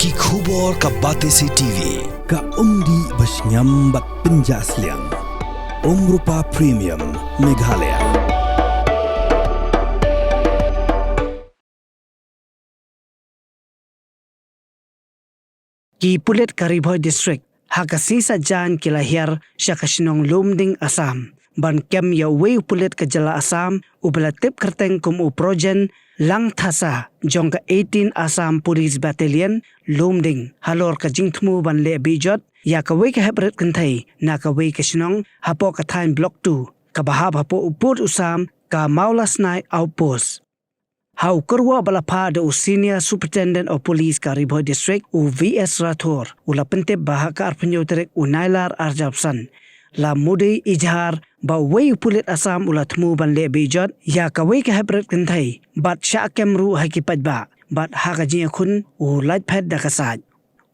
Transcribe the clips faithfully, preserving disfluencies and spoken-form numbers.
Ki khubor ka Batesi T V, ka umdih ba shngiam bad pynjah sliang. Umrupa Premium, Meghalaya. Ki pulit ka Ri Bhoi District ha ka sngi Saitjaiñ ki la hiar sha ka shnong Lumding, Assam, ban kem ïa uwei u pulit ka jylla Assam uba la tip kyrteng kum u Projen Langthasa jong ka eighteen Assam Police Battalion, Lumding, halor ka jingthmu ban leh beh jot ïa kawei ka hep rit kynthei na kawei ka shnong hapoh ka thaiñ Block two, kaba hap hapoh u pud u sam ka Mawlasnai Outpost. Ha u kyrwoh ba la phah da u Senior Superintendent of Police ka Ri Bhoi District, u V S Rathore, u la pyntip ba ha ka arphew hynñiew tarik u Nailar arphew san, la mudui ijhar ba uwei u pulit Assam u la thmu ban leh beh jot ïa kawei ka hep rit kynthei bad shah kem ruh ha ki paidbah, bad ha ka jingïakhun u lait phet da ka sait.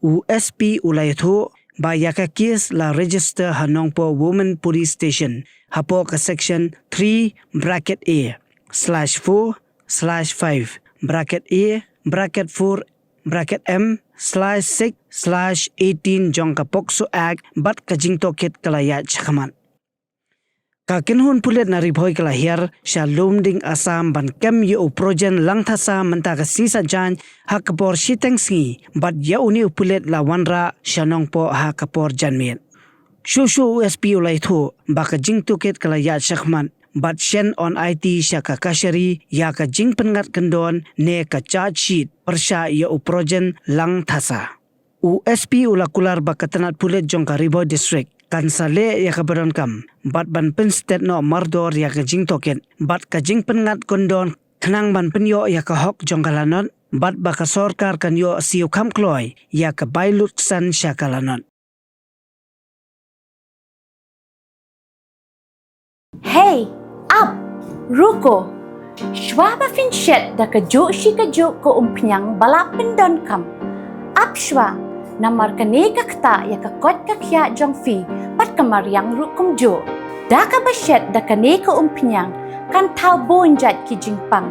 U S P u la ïathuh ba ïa ka case la register ha Nongpoh Women Police Station hapoh ka section three bracket A slash four slash five bracket A bracket four bracket M slash six slash eighteen jong ka POCSO Act, bad ka jingtohkit ka la ïaid shakhmat. Ka kynhun pulit na Ri Bhoi ka la hiar sha Lumding, Assam, ban kem ïa u Projen Langthasa mynta ka sngi Saitjaiñ ha ka por shiteng sngi, bad ïa une u pulit la wanrah sha Nongpoh ha ka por janmiet. Shuh shuh u S P u la ïathuh ba ka jingtohkit ka la ïaid shakhmat, bad shen on aiti sha ka kashari ïa ka jingpynngat kyndon ne ka charge sheet pyrshah ïa u Projen Langthasa. U S P u la kular ba ka tnat pulit jong ka Ri Bhoi District kan sa leh ïa kaba donkam bad ban pynstet noh mardor ïa ka jingtohkit bad ka jingpynngat kyndon, khnang ban pynïoh ïa ka hok jong ka lanot, bad ba ka sorkar kan ïoh siew kham kloi ïa ka bai lutksan sha ka lanot. Hey, ap, ruko. Shuwa ba phin shet da kajuh shi kajuh ka umphniang ba la pyndonkam, ap shuwa, namar kane ka ktah ïa ka koit ka khiah jong phi bad ka mariang ruh kumjuh. Da kaba shet da kane ka umphniang kan thaw bun jait ki jingpang.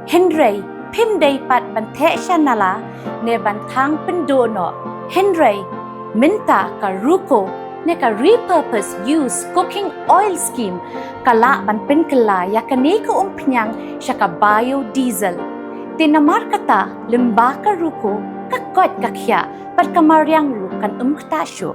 Hynrei phim dei pat ban theh sha nala ne ban thang pynduh noh. Hynrei mynta ka ruko ne ka repurpose use cooking oil scheme ka lah ban pynkylla ïa kane ka umphniang sha ka biodiesel. Te namar kata, lyngba ka ruko, ka koit ka khiah bad ka mariang ruh kan ym ktah shuh.